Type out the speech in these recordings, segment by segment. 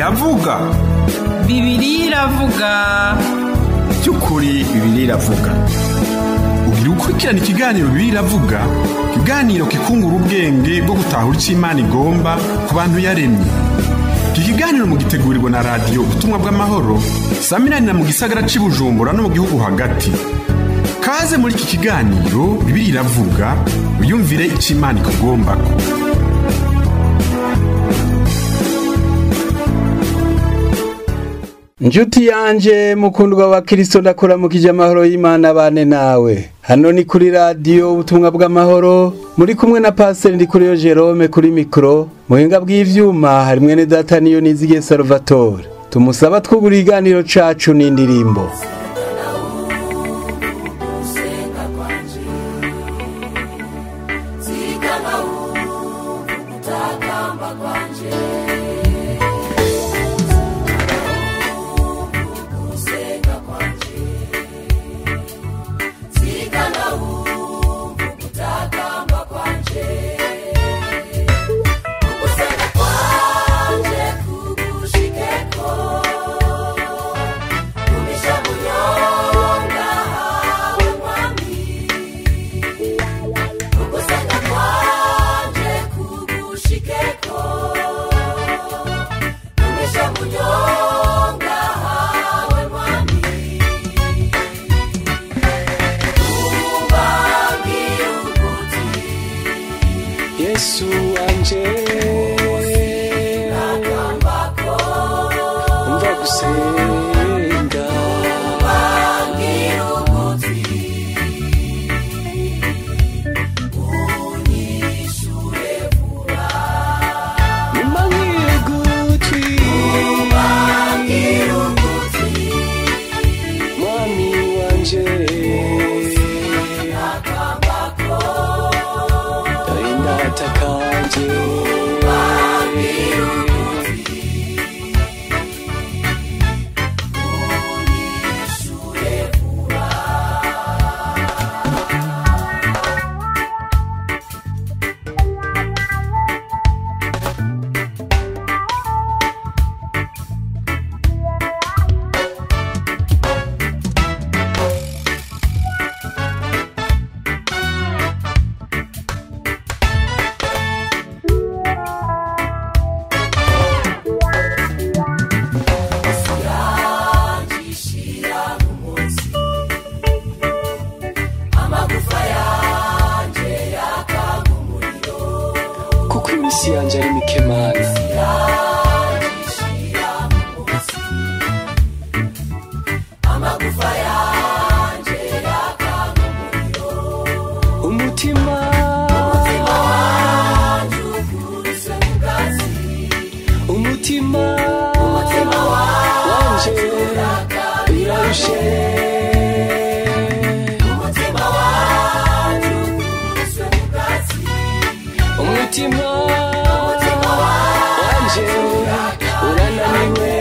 Iravuga. Bibiliya iravuga. By'ukuri Bibiliya iravuga. Ugira ukurikirana ikiganiro Bibiliya iravuga, ikiganiro kikungura ubwenge bwo gutahura icyo Imana igomba ku bantu yaremye. Iki kiganiro mugitegurirwa na Radiyo Ubutumwa bw'Amahoro, samiranira mu gisagara c'i Bujumbura no mu gihugu hagati. Kaze muri iki kiganiro Bibiliya iravuga, wiyumvire icyo Imana ikugombako. Njuti yanje mukundwa wa Kristo, ndakuramukije, amahoro y'Imana bane nawe. Hano ni kuri Radio Ubutumwa bw'Amahoro, muri kumwe na Pastor Ndikuriyo Jerome kuri micro, muhinga bw'ivyuma hari mwene data niyo nizige Salvatore. Tumusaba twugura iganiro cacu n'indirimbo. Yesu wanje, umva gusenga, umbangire ugutwi, mwami wanje, ndatakanje. Kuko iminsi yanje ari mike, Mana, umutima umutima wanje urarushe, umutima wanje urananiwe.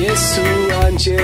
Yesu wanje,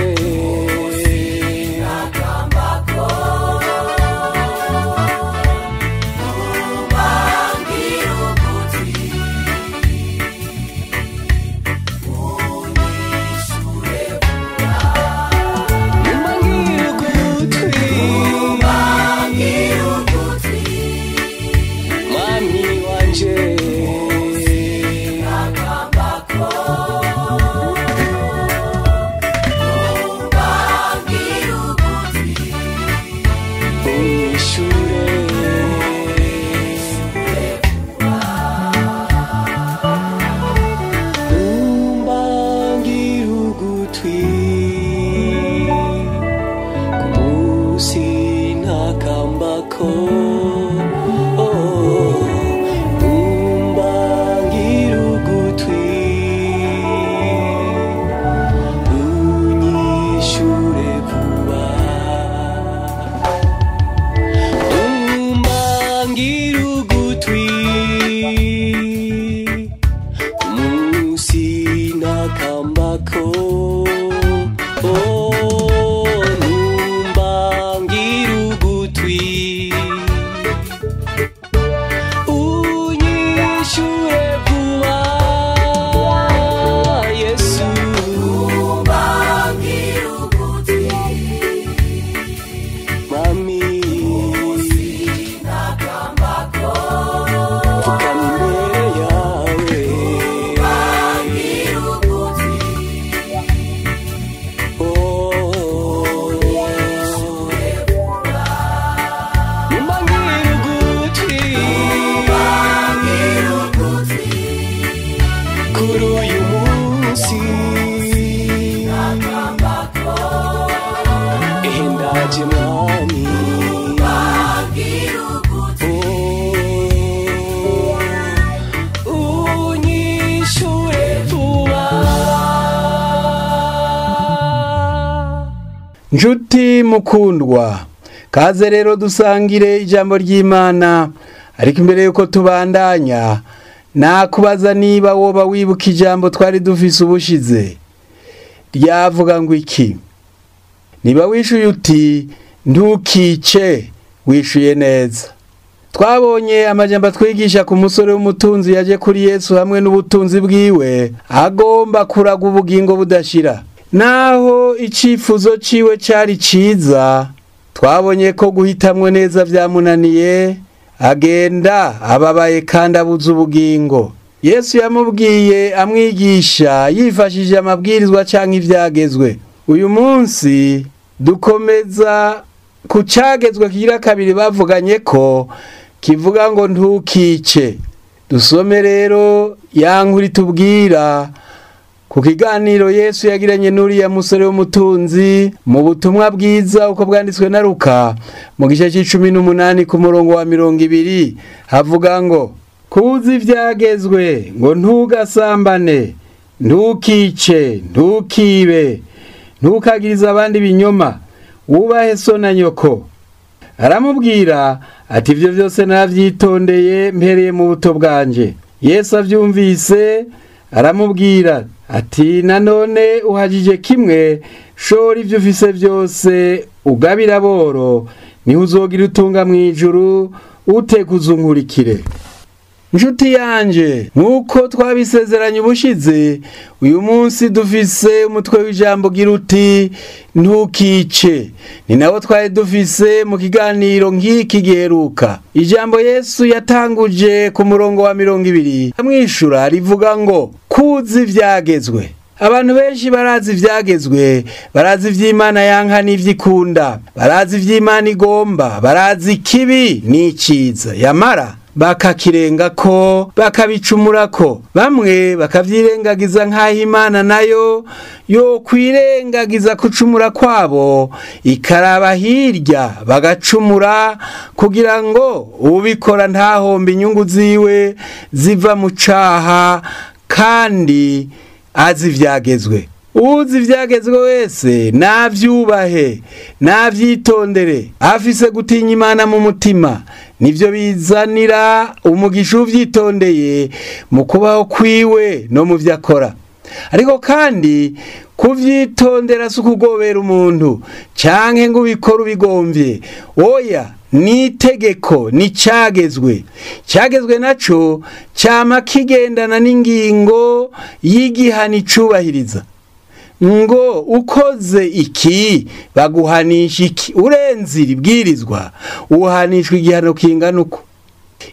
Njuti mukundwa, kaze rero dusangire ijambo ry'Imana. Ariko imbere yuko tubandanya, nakubaza niba woba wibuka ijambo twari dufise ubushize ryavuga ngo iki? Niba wishuye uti ntukice, wishuye neza. Twabonye amajambo atwigisha ku musore w'umutunzi yaje kuri Yesu hamwe n'ubutunzi bwiwe, agomba kuraga ubugingo budashira. Naho icifuzo ciwe cari ciza, twabonye ko guhitamwo neza vyamunaniye, agenda ababaye kandi abuze ubugingo. Yesu yamubwiye amwigisha yifashishije amabwirizwa canke ivyagezwe. Uyu munsi dukomeza ku cagezwe kigira kabiri bavuganye ko kivuga ngo ntukice. Dusome rero ya nkuru itubwira ku kiganiro Yesu yagiranye n'uriya musore w'umutunzi mu butumwa bwiza uko bwanditswe na Luka mu gice c'18 ku murongo wa 20, havuga ngo kuzi ivyagezwe ngo ntugasambane, ntukice, ntukibe, ntukagirize abandi ibinyoma, wubahe so na nyoko. Aramubwira ati ivyo vyose navyitondeye mpereye mu buto bwanje. Yesu avyumvise aramubwira ati nanone uhagije kimwe, shora ivyo ufise vyose ugabira aboro, niho uzogira utunga mw'ijuru, utekuza unkurikire. Nshuti yanje, nk'uko twabisezeranye ubushize, uyu munsi dufise umutwe w'ijambo ugira uti ntukice. Ni nawo twari dufise mu kiganiro nk'iki giheruka. Ijambo Yesu yatanguje ku murongo wa 20 amwishura rivuga ngo kuzi ivyagezwe. Abantu benshi barazi ivyagezwe, barazi ivy'Imana yanka n'ivyikunda, barazi ivy'Imana igomba, barazi ikibi n'iciza, yamara bakakirenga ko, bakabicumurako. Bamwe bakavyirengagiza nk'aho Imana nayo yo kwirengagiza kucumura kwabo, ikaraba hirya bagacumura kugira ngo ubikora ntahombe inyungu ziwe ziva mu caha, kandi azi ivyagezwe. Uzi ivyagezwe wese navyubahe, navyitondere, afise gutinya Imana mu mutima. Nivyo bizanira umugisha uvyitondeye mu kubaho kwiwe no mu vyakora. Ariko kandi kuvyitondera si ukugobera umuntu canke ngo ubikore ubigomvye. Oya, ni itegeko, ni cagezwe. Cagezwe naco cama kigendana n'ingingo y'igihano icubahiriza. Ngo ukoze iki baguhanisha iki, urenze ibwirizwa uhanishwa igihano kingana uko.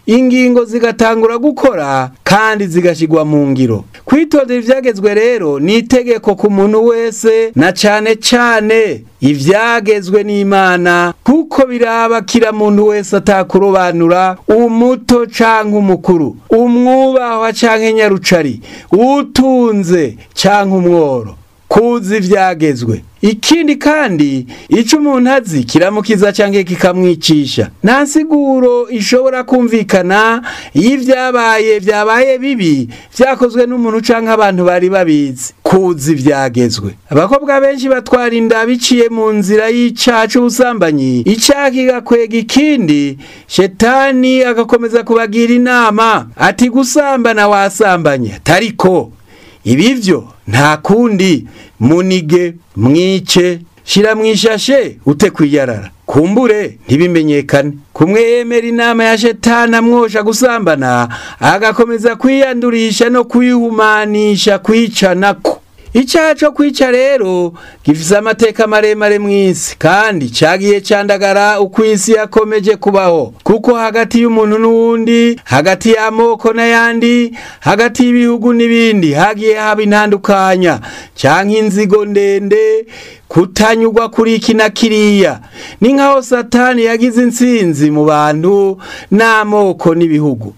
Ingingo zigatangura gukora kandi zigashigwa mu ngiro. Kwitondera ivyagezwe rero ni itegeko ku muntu wese, na cane cane ivyagezwe n'Imana, kuko biraba kira muntu wese atakurobanura, umuto canke umukuru, umwubahwa canke nyarucari, utunze canke umworo. Kuzi ivyagezwe. Ikindi kandi, ico umuntu azi kiramukiza canke kikamwicisha. Nta nsiguro ishobora kumvikana iyo ivyabaye vyabaye bibi vyakozwe n'umuntu canke abantu bari babizi. Kuzi ivyagezwe. Abakobwa benshi batwara inda biciye mu nzira y'icaha c'ubusambanyi, icaha kigakwega ikindi, shetani agakomeza kubagira inama ati gusambana wasambanye, tariko ibivyo nta kundi, munige, mwice, shira mwishashe ute kwiyarara, kumbure ntibimenyekane. Kumwe yemera inama ya shetani amwosha gusambana, agakomeza kwiyandurisha no kwihumanisha kwicanako. Icaha co kwica rero gifise amateka maremare mw'isi, kandi cagiye candagara uko isi yakomeje kubaho, kuko hagati y'umuntu n'uwundi, hagati y'amoko n'ayandi, hagati y'ibihugu n'ibindi hagiye haba intandukanya canke inzigo ndende, kutanyurwa kuri iki na kiriya. Ni nkaho Satani yagize intsinzi mu bantu n'amoko n'ibihugu,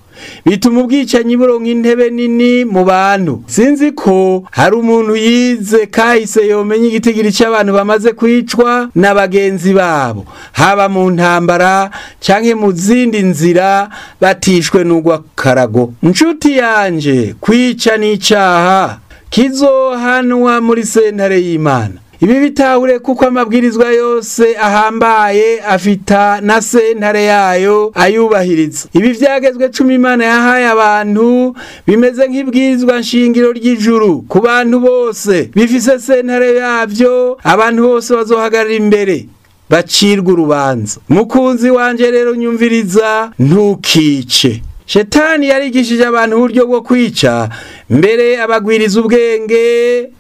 bituma ubwicanyi buronka intebe nini mu bantu. Sinzi ko hari umuntu yize kahise yomenya igitigiri c'abantu bamaze kwicwa na bagenzi babo, haba mu ntambara canke mu zindi nzira, batishwe n'ugwa karago. Nshuti yanje, kwica n'icaha kizohanwa muri sentare y'Imana. Ibi bitahure kuko amabwirizwa yose ahambaye afita na sentare yayo ayubahiriza. Ibi vyagezwe 10 Imana yahaye abantu bimeze nk'ibwirizwa nshingiro ry'ijuru ku bantu bose, bifise sentare yavyo, abantu bose bazohagarara imbere bacirwa urubanza. Mukunzi wanje rero nyumviriza, ntukice. Shetani yarigishije abantu uburyo bwo kwica, mbere abagwiriza ubwenge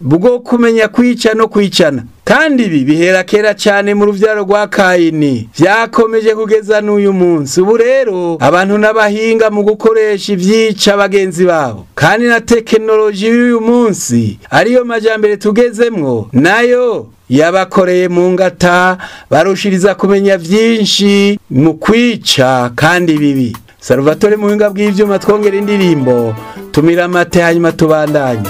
bwo kumenya kwica no kwicana. Kandi ibi bihera kera cyane mu ruvyaro rwa Kayini, vyakomeje kugeza n'uyu munsi. Ubu rero abantu n'abahinga mu gukoresha ivyica bagenzi babo, kandi na tekinoloji y'uyu munsi ariyo majambere tugezemwo nayo yabakoreye mu ngata, barushiriza kumenya vyinshi mu kwica kandi bibi. Salvatore muhinga bw'ivyuma twongera indirimbo tumira amate hanyuma tubandanye.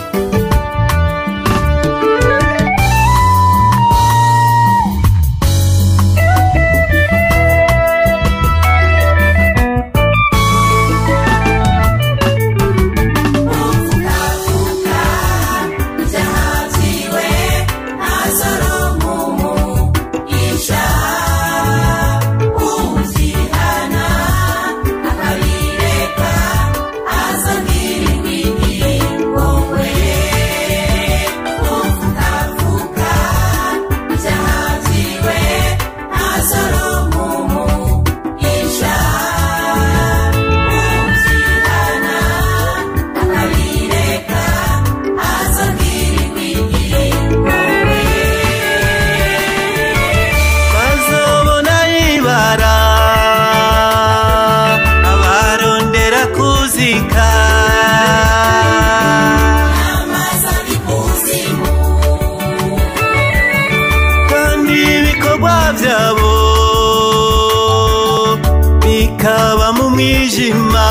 Bikaba mu mwijima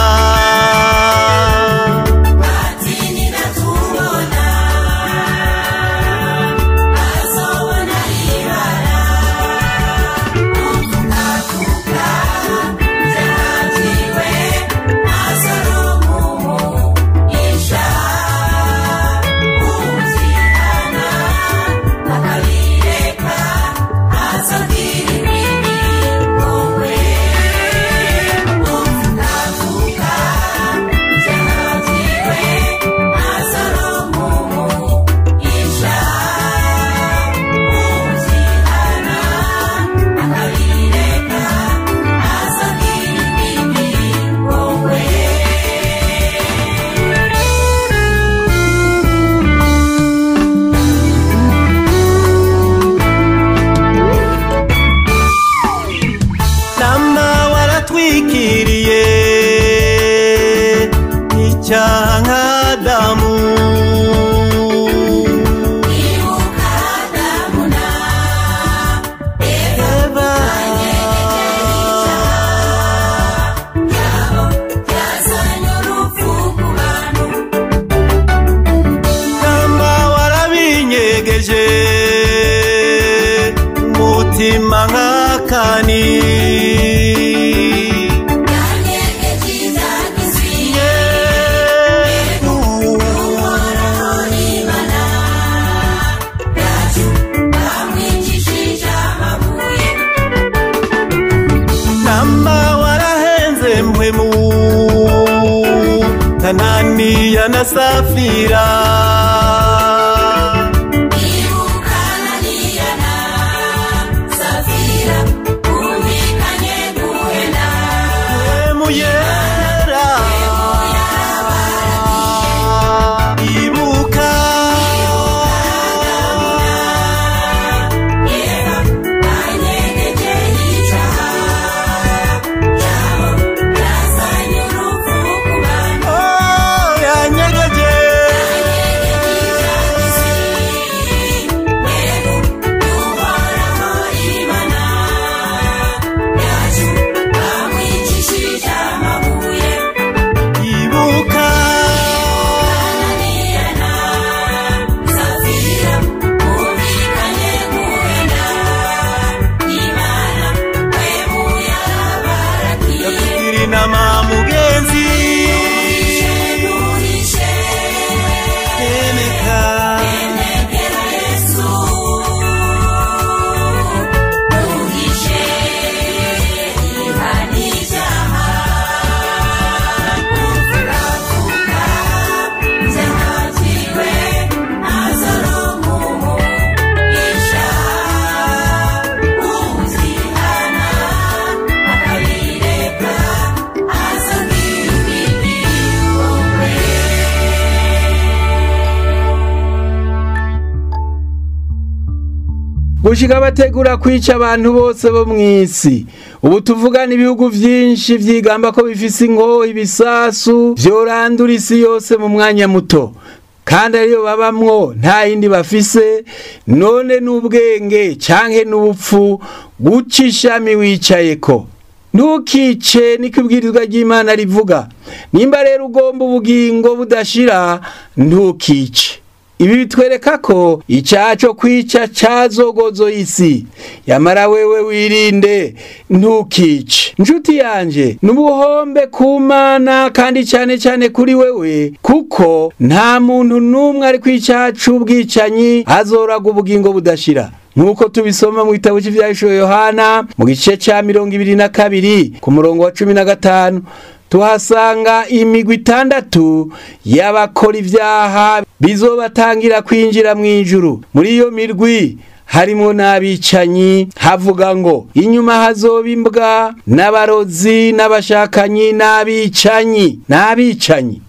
umutima nk'akani Namba warahenze mpwemu Ananiya na Safira Gushika bategura kwica abantu bose bo mw'isi. Ubu tuvugana ibihugu vyinshi vyigamba ko bifise ingoho, ibisasu vyorandura isi yose mu mwanya muto, kandi ariyo babamwo, nta yindi bafise. None n'ubwenge canke n'ubupfu guca ishami wicayeko? Ntukice, niko ibwirizwa ry'Imana rivuga. Nimba rero ugomba ubugingo budashira, ntukice. Ibi bitwereka ko icyaha cyo kwica cyazogozo isi. Yamara wewe wirinde, ntukice. Nshuti yanje, n'ubuhombe ku Mana kandi cyane cyane kuri wewe, kuko nta muntu n'umwe ari kw'icyaha c'ubwicanyi azoraga ubugingo budashira, nk'uko tubisoma mu gitabo cy'Ibyahishuwe Yohana mu gice cya 22 ku murongo wa 15. Tuhasanga imigwi itandatu y'abakora ibyaha bizobatangira kwinjira mu ijuru. Muri iyo mirwi harimo n'abicanyi. Havuga ngo inyuma hazoba imbwa n'abarozi n'abashakanyi n'abicanyi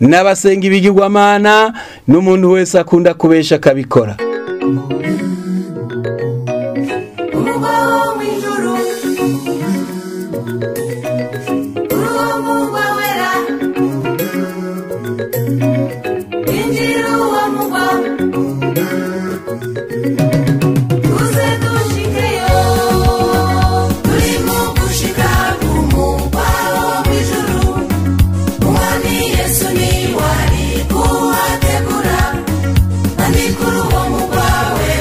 n'abasenga ibigirwamana n'umuntu wese akunda kubesha akabikora. Umugwa wo mw'ijuru, uruwo mugwa wera, injira uwo mugwa, tuze dushikeyo, turi mu gushika ku mugwa wo mw'ijuru, Umwami Yesu ni wari kuhategura, kandi kuri uwo mugwa wera.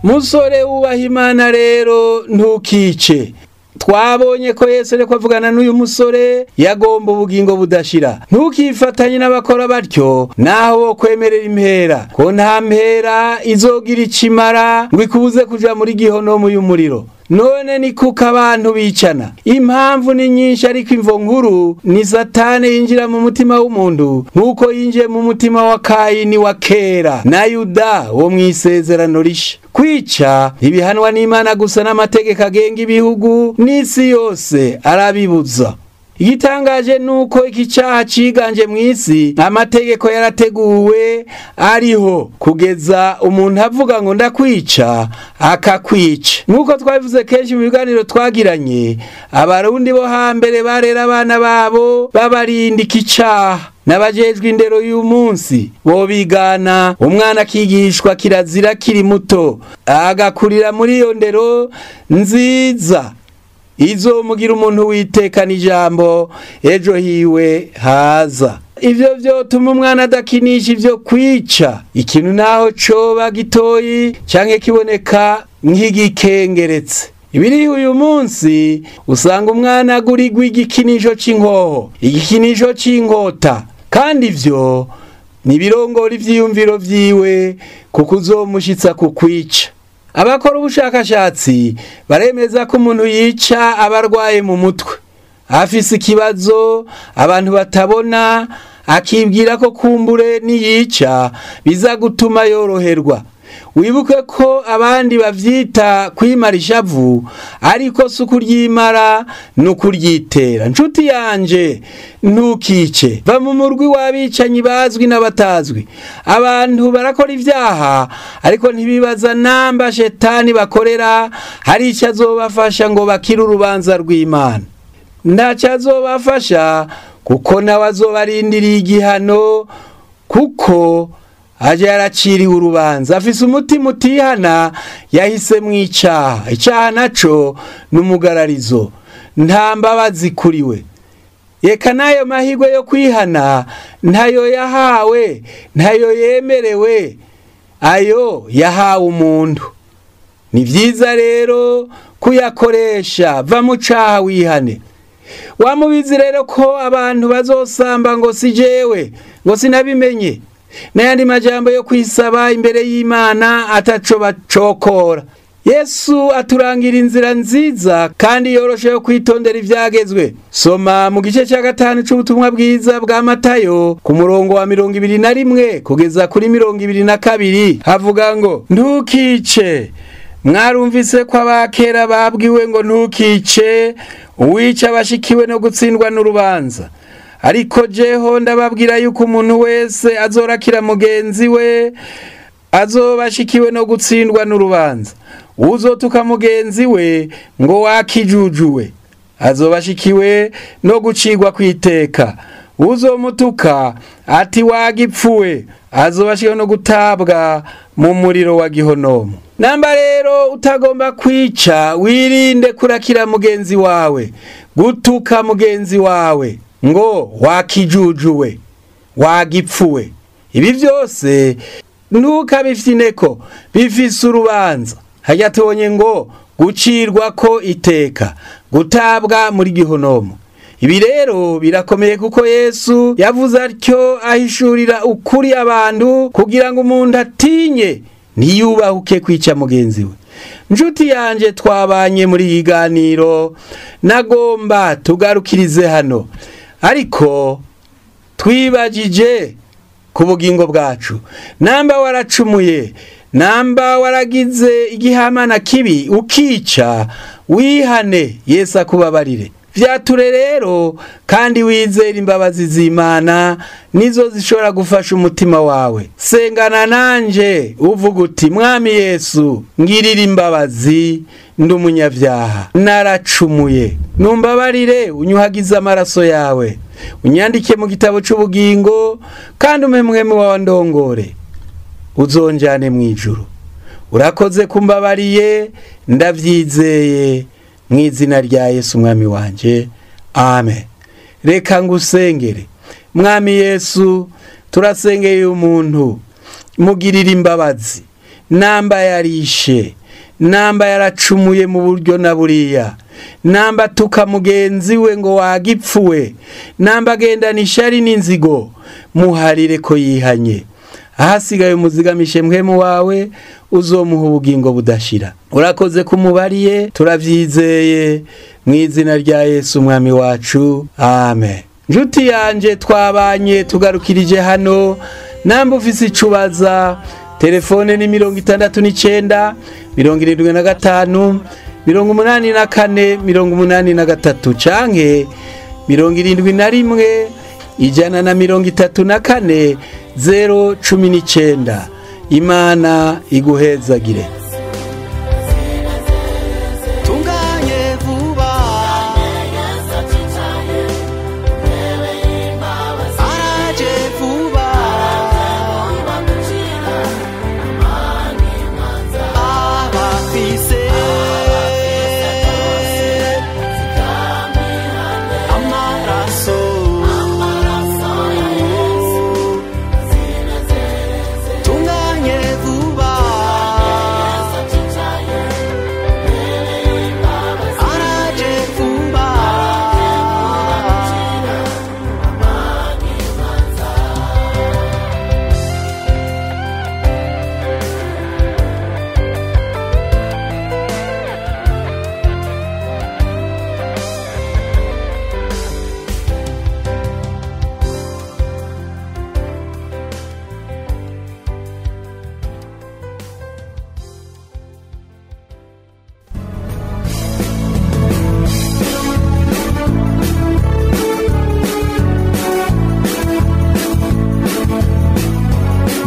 Musore wubaha Imana rero, ntukice. Twabonye ko Yesu ariko avugana n'uyu musore yagomba ubugingo budashira. Ntukifatanye n'abakora batyo, naho wo kwemerera impera, ko nta mpera izogira icimara ngo ikubuze kuja muri gihonomu y'umuriro. None ni kuko abantu bicana. Impamvu ni nyinshi, ariko imvo nkuru ni Satani yinjira mu mutima w'umuntu nk'uko yinjiye mu mutima wa Kayini wa kera na Yuda wo mu isezerano risha. Kwica ntibihanwa n'Imana gusa, n'amategeko agenga ibihugu n'isi yose arabibuza. Igitangaje nuko iki cyaha ciganje mu isi, amategeko yarateguwe ariho kugeza umuntu avuga ngo ndakwica, akakwica. Nk'uko twabivuze kenshi mu biganiro twagiranye, Abarundi bo hambere barera abana babo babarinda iki caha. N'abajejwe indero y'uyu munsi bobigana. Umwana akigishwa kirazira kiri muto, agakurira muri iyo ndero nziza izomugira umuntu witekana ijambo ejo hiwe haza. Ivyo vyotuma umwana adakinisha ivyo kwica, ikintu naho coba gitoyi canke kiboneka nk'igikengeretse. Ibiri uyu munsi, usanga umwana agurirwa igikinisho c'inkoho, igikinisho c'inkota, kandi ivyo nibirongora ivyiyumviro vyiwe kuko uzomushitsa ku kwica. Abakora ubushakashatsi baremeza ko umuntu yica aba arwaye mu mutwe, afise ikibazo abantu batabona, akibwira ko kumbure niyica biza gutuma yoroherwa. Wibuke ko abandi bavyita kwimara ishavu, ariko si ukuryimara, ni ukuryitera. Nshuti yanje, ntukice. Va mu murwi w'abicanyi bazwi n'abatazwi. Abantu barakora ivyaha, ariko ntibibaza namba shetani bakorera hari icyo azobafasha ngo bakire urubanza rw'Imana. Ntacyo azobafasha, kuko nawe azobarindiriye igihano, kuko aje yaraciriwe urubanza, afise umutima utihana, yahise mu icaha. Icaha naco ni umugararizo, nta mbabazi kuriwe. Reka n'ayo mahirwe yo kwihana ntayo yahawe, ntayo yemerewe, ayo yahawe umuntu. Ni vyiza rero kuyakoresha. Va mu caha, wihane. Wamubizi rero ko abantu bazosamba ngo si jewe, ngo sinabimenye, n'ayandi majambo yo kwisaba imbere y'Imana ataco bacokora. Yesu aturangira inzira nziza kandi yoroshe yo kwitondera ivyagezwe. Soma mu gice cya 5 c'ubutumwa bwiza bwa Matayo, ku murongo wa 21 kugeza kuri 22, havuga ngo: "Ntukice. Mwarumvise ko abakera babwiwe ngo ntukice, uwica abashikiwe no gutsindwa n'urubanza. Ariko jeho ndababwira yuko umuntu wese azorakira mugenzi we azobashikiwe no gutsindwa n'urubanza. Uzotuka mugenzi we ngo wakijujuwe azobashikiwe no gucigwa kwiteka. Uzomutuka ati wagipfuwe azobashikiwe no gutabwa mu muriro wa gihonomu." Namba rero utagomba kwica, wirinde kurakira mugenzi wawe, gutuka mugenzi wawe ngo wakijujuwe, wagipfuwe. Ibi byose ntukabifyineko, bifise urubanza. Hajya tubonye ngo gucirwa ko iteka, gutabwa muri gihonomu. Ibi rero birakomeye, kuko Yesu yavuze atyo ahishurira ukuri abantu kugira ngo umuntu atinye, ntiyubahuke kwica mugenzi we. Nshuti yanje twabanye muri iyi ganiro, nagomba tugarukirize hano, ariko twibagije ku bugingo bwacu. Namba waracumuye, namba waragize igihamana kibi ukica, wihane, Yesu akubabarire. Vyature rero kandi wizere imbabazi z'Imana, nizo zishobora gufasha umutima wawe. Sengana nanje uvuga uti: "Mwami Yesu, ngirira imbabazi, ndi umunyabyaha, naracumuye, numbabarire, unyuhagize amaraso yawe, unyandike mu gitabo c'ubugingo, kandi umpe mwemu wawe ndongore, uzonjane mu ijuru. Urakoze kumbabariye, ndavyizeye mu izina rya Yesu Mwami wanje, amen." Reka ngusengere. Mwami Yesu, turasengeye umuntu, mugirira imbabazi. Namba yarishe, namba yaracumuye mu buryo na buriya, namba tuka mugenzi we ngo wagipfuwe, namba agendana ishari n'inzigo, muharire ko yihanye. Ahasigaye umuzigamishe mpwemu wawe, uzomuha ubugingo budashira. Urakoze kumubariye, turavyizeye mu izina rya Yesu umwami wacu, amen. Njuti yanje twabanye tugarukirije hano. Namba ufise icubaza, telefone ni 69 75 84 83 canke 71 134 019. Imana iguhezagire. Tunganye vuba, araje vuba, abafise amaraso tunganye vuba, araje vuba.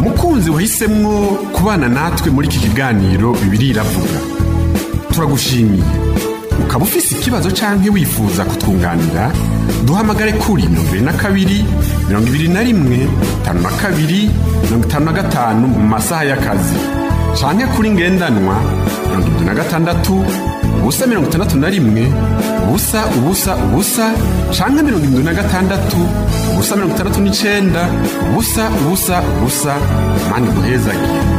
Mukunzi wahisemwo kubana natwe muri iki kiganiro Bibiliya iravuga, turagushimiye. Ukaba ufise ikibazo canke wifuza kutwunganira, duhamagare kuri 22 21 52 55 mu masaha y'akazi, canke kuri ngendanwa 76 0 61 0 0 0 canke 76 0 69 0 0 0. Mani guhezagiye.